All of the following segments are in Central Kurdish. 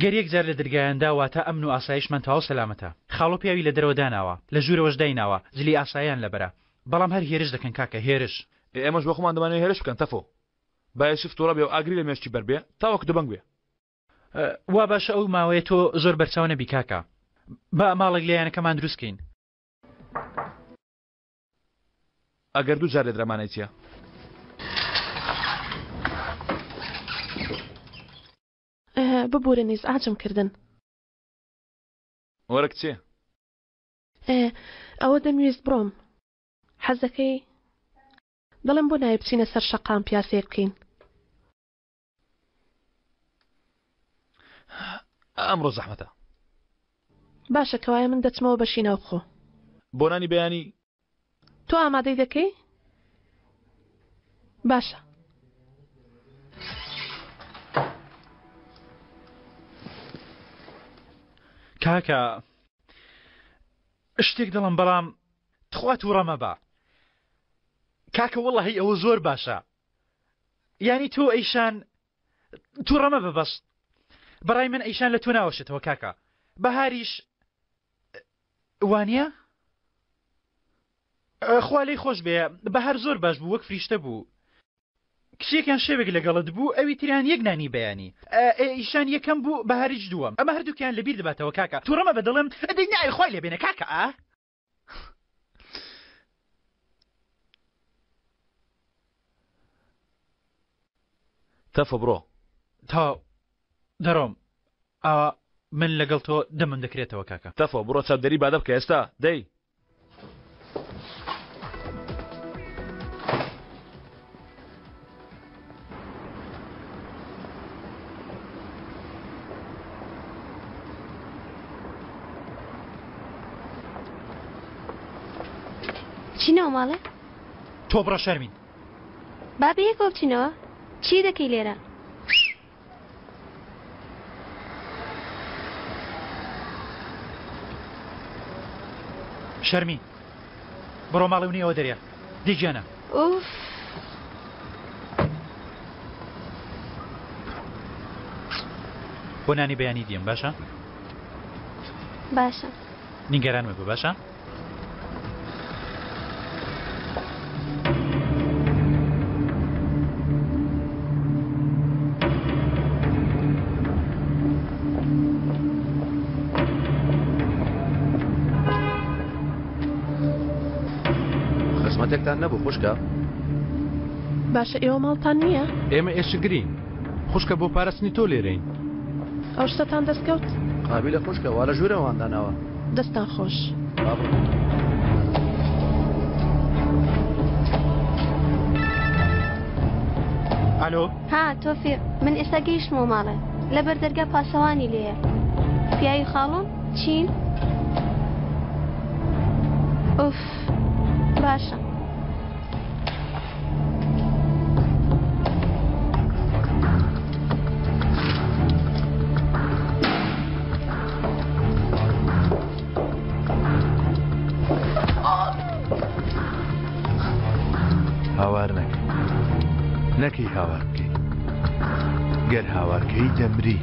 گەر یەک جار لە دەرگایان دا واتە ئەمن و ئاسایشمان تەواو سەلامەتە. خاڵۆ پیاوی لە دەرەوە داناوە، لە ژوورەوەش دایناوە، جلی ئاساییان لەبەرە. بەڵام هەر هێرش دەکەن کاکە، هێرش. ئێ ئێمەش بۆ خۆمان دەمانەوێ هێرش بکەن تەفۆ. با یوسف توڕە بێ و ئاگری لە مێشکی بەر بێ تاوەکو دەبەنگ بێ. وا باشە ئەو ماوەیە تۆ زۆر بەرچاو نەبی کاکە. با ماڵێک لە یانەکەمان دروست کەین. ئەگەر دوو جار لێدرا مانای چیە؟ ببورن ئیزعاجم کردن. وەرە کچێ. ئەوە دەمویست بڕۆم. حەزەکەی؟ دەڵێم بۆ نایە بچینە سەر شەقام پیاسەیەک بکەین. ئەمڕۆ زەحمەتە. باشە کەوایە من دەچمەوە بەشی ناوخۆ. بۆ نانی بەیانی. تۆ ئامادەی دەکەی؟ باشە. کاکە شتێک دەڵم بەڵام تخوا تووڕە مەبە کاکە وەڵی ئەوە زۆر باشە یانی تۆ ئەیشان تووڕە مەبە بەس بەڕای من ئەیشان لە تۆ ناوەشێتەوە کاکە بەهاریش وانە خوا لێی خۆش بێ بەهار زۆر باش بوو وەک فریشتە بوو کچێکیان شەوێک لەگەڵت بوو ئەوی تریان یەک نانی بەیانی ئیشان یەکەم بوو بەهاریش دووەم ئەمە هەردووکیان لەبیر دەباتەوە کاکە تووڕە مەبە دەڵێم دەی ناوی خوای لێ بێنە کاکە ئا تەفە بڕۆ. تەواو دەڕۆم ئاوا من لەگەڵ تۆ دەمم دەکرێتەوە کاکە. تەفە بڕۆ چاودێری بادە بکە ئێستا دەی. بچینەوە ماڵێ؟ تۆ بڕە شەرمین. با بەیەکەوە بچینەوە چی دەکەی لێرە؟ شەرمین بڕۆ ماڵێ و نێوە دەرێ دەی گیانە. ئوف. بۆ نانی بەیانی دێم باشە؟ باشە. نیگەران مەبە باشە؟ خزمەتێکتان نەبوو خوشکە؟ باشە ئێوە ماڵتان نییە؟ ئێمە ئێشکگرین خوشکە بۆ پاراستنی تۆ لێرەین. ئەو شتەتان دەست کەوت؟ قابیلە خوشکە وا لە ژوورەوان داناوە. دەستتان خۆش. با بڕۆین. ئالۆ. ها تۆفیق من ئێستا گەیشتمەوە ماڵێ لەبەر دەرگا پاسەوانی لێیە پیاوی خاڵۆم چین؟ ئوف باشە. هاوار نەکەی نەکەی هاوار بکەی گەر هاوارکەی دەمری.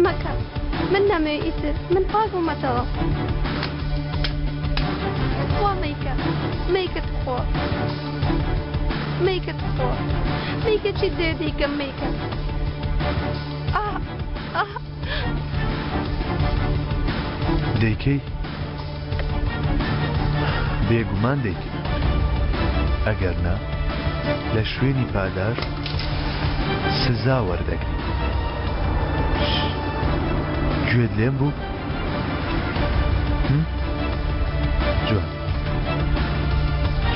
مەکە من نامەوێ ئیتر من پاک بوومەتەوە خوا مەیکە مەیکە تخوا مەیکە تخوا مەیکە چی دێ دەیکەم مەیکە ئاه ئاه دەیکەی؟ بێگومان دەیکەی. ئەگەر نا لە شوێنی پاداشت سزا وەردەگری. گوێت لێم بوو؟ جوان.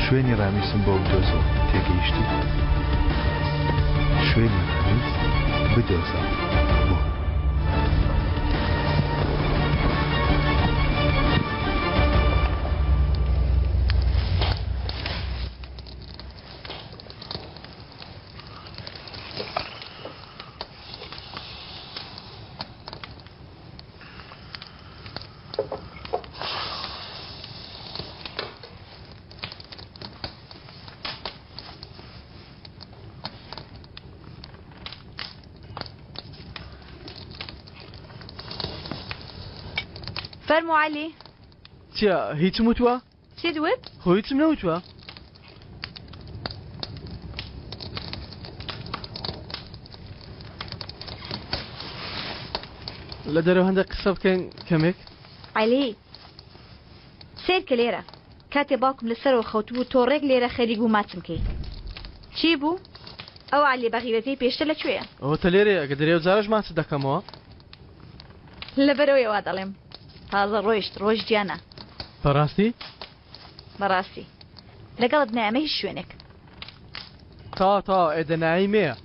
شوێنی ڕامیسم بۆ بدۆزەوە تێگەیشتی؟ شوێنی ڕامیس بدۆزەوە بۆ. فەرموو عەلی. چیە هیچم وتوە؟ چیت وت؟ خۆ هیچم نەوتوە. لە دەرەوە هەندێک قسە بکەین کەمێک. عەلی سەیرکە لێرە کاتێ باوکم لەسەرەوە خەوتبوو تۆ ڕێک لێرە خەریک بوو ماچم کەی چی بوو؟ ئەو عەلیە بەغیرەتەی پێشتر لە کوێیە؟ ئەوەتە لێرەیە ئەگەر دەرێ ئەوجارەش ماچت دەکەمەوە. لەبەرئەوەیە وا دەڵێم. تازە ڕۆیشت ڕۆیشت گیانە. بەڕاستی؟ بەڕاستی. لەگەڵت نایەمە هیچ شوێنێک. تەواو تەواو ئێ دەنایی مێیە.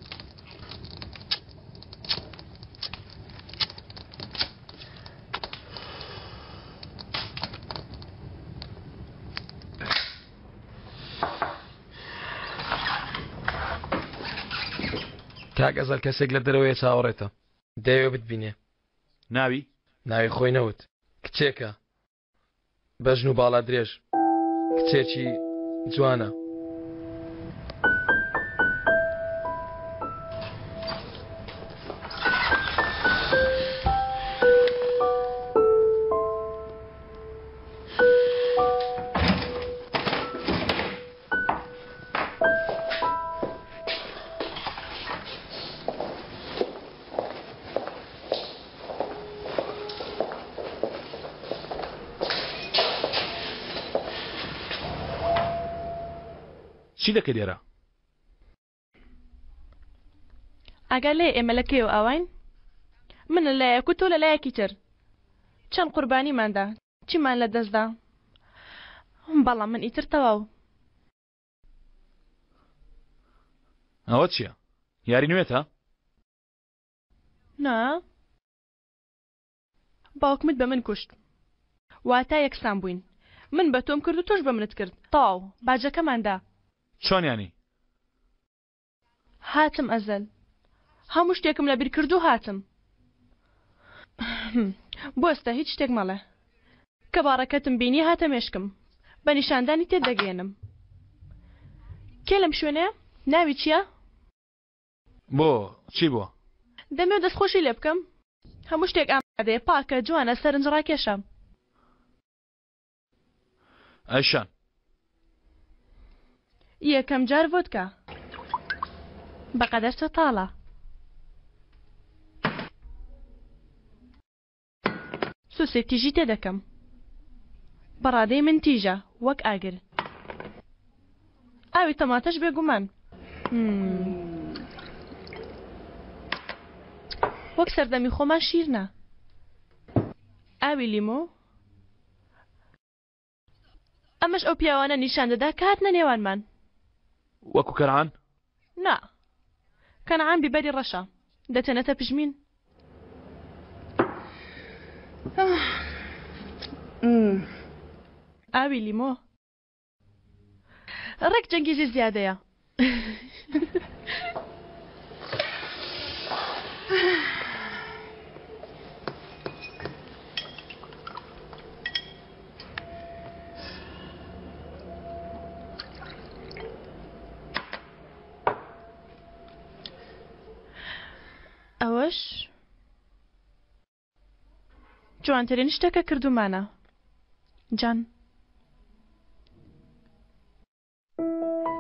کاک ئەزەل کەسێک لە دەرەوەیە چاوەڕێتە دەیەوێ بتبینێ. ناوی؟ ناوی خۆی نەوت. کچێکە. بەژن و باڵا درێژ. کچێکی جوانە. چی دەکەی لێرە؟ ئاگا لێ ئێمە لە کێوە ئاواین؟ من لە لایەک و تۆ لە لایەکی تر. چەند قوربانیمان دا، چیمان لە دەست دا؟ بەڵام من ئیتر تەواو. ئەوە چییە؟ یاری نوێتە؟ نا باوکمت بە من کوشت واتا یەکسان بووین من بە تۆم کرد و تۆش بە منت کرد تەواو باجەکەمان دا. چۆن یانی؟ هاتم ئەزەل هەموو شتێکم لەبیر کرد و هاتم. بوەستە هیچ شتێک مەڵێ کە باڕەکەتم بینی هاتە مێشکم بە نیشاندانی تێت دەگەیەنم کێ لەم شوێنەیە ناوی چییە؟ بۆ چی بووە؟ دەمەوێت دەستخۆشی لێ بکەم. هەموو شتێک ئامادەیە، پاکە، جوانە، سەرنجڕاکێشە. ئایشان. یەکەم جار ڤۆدکا. بەقەدەر تۆ تاڵە. سوسێ تیژی تێ دەکەم. بە ڕادەی من تیژە وەک ئاگر. ئاوی تەماتەش بێگومان. وەک سەردەمی خۆمان شیرنە. ئاوی لیمۆ. ئەمەش ئەو پیاوانە نیشان دەدا کە هاتنە نێوانمان. وەکو کەنعان؟ نا. کەنعان بیبەری ڕەشە. دەچێنێتە پژمین. ئاوی لیمۆ. ڕێک جەنگیزی زیادەیە. ئەوەش جوانترین شتە کە کردوومانە جان.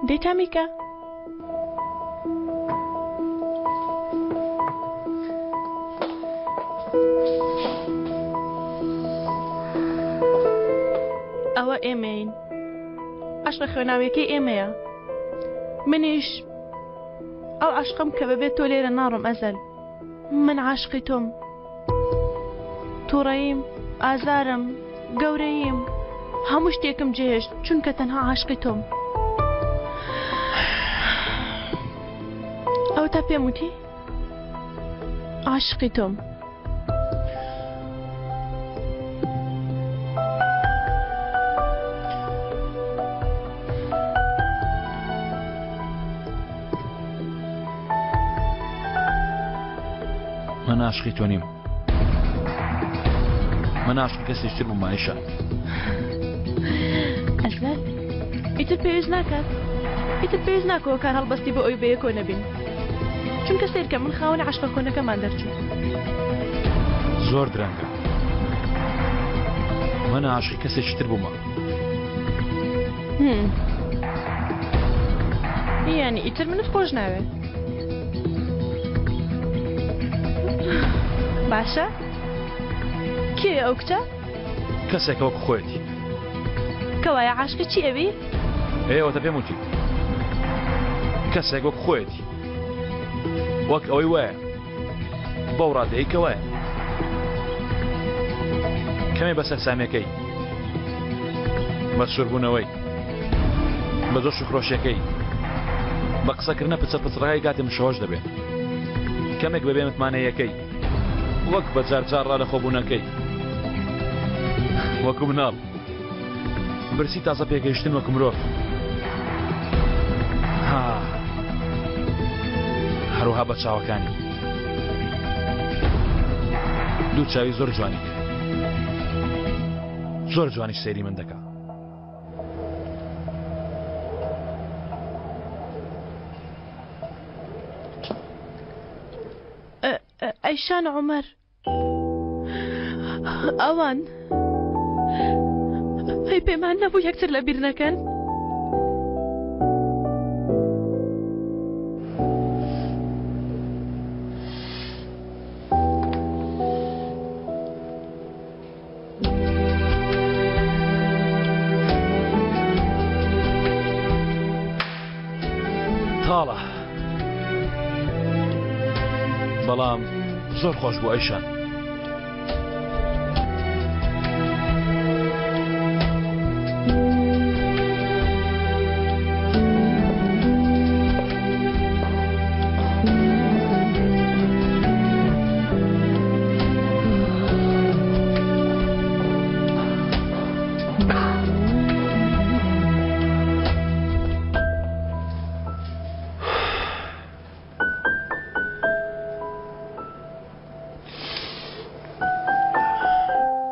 دەی تامیکە. ئەوە ئێمەین. عەشقە خوێناویەکەی ئێمەیە. منیش ئەو عەشقەم کە بەبێ تۆ لێرە ناڕۆم ئەزەل. من عاشقی تۆم. توڕەییم، ئازارم، گەورەییم، هەموو شتێکم جێهێشت چونکە تەنها عاشقی تۆم. ئەوەتا پێم وتی عاشقی تۆم. من عاشقی تۆ نیم من عاشقی کەسێکی تر بووم ئایشە ئەزەل ئیتر پێویست ناکات ئیتر پێویست ناکەوە کار هەڵبەستی بۆ ئەوی بەیەکۆ نەبین چونکە سەیرکە من خاوەنی عەشقە کۆنەکەمان دەرچوو. زۆر درەنگە. من عاشقی کەسێکی تر بوومە. یانی ئیتر منت خۆش ناوێ. باشە کێ ئەو کچە؟ کەسێکە وەک خۆیەتی. کەوایە عاشقی چی ئەوی؟ ئێوەتە پێم وتی کەسێک وەک خۆیەتی وەک ئەوەی وایە بەو ڕادەیە کە وایە کەمێ بە سەرسامەکەی بە سووربوونەوەی بە جۆش و خرۆشەکەی بە قسەکردنە پچە پچڕای کاتێ مشەوەش دەبێت کەمێک بەبێ متمانەیەکەی وەک بە جارجار ڕا لە خۆبوونەکەی وەکو مناڵ برسی تازە پێگەیشتن وەک مرۆڤ ها هەروها بە چاوەکانی دوو چاوی زۆر جوانی زۆر جوانی سەیری من دەکا ئەیشان عومەر ئەوان هەی پێمان نەبوو یەکتر لە بیر نەکەن. تاڵە بەڵام زۆر خۆش بوو ئەیشان.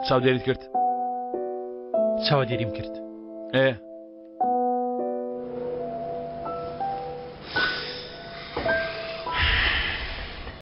چاودێریت کرد چاودێریم کرد ئێ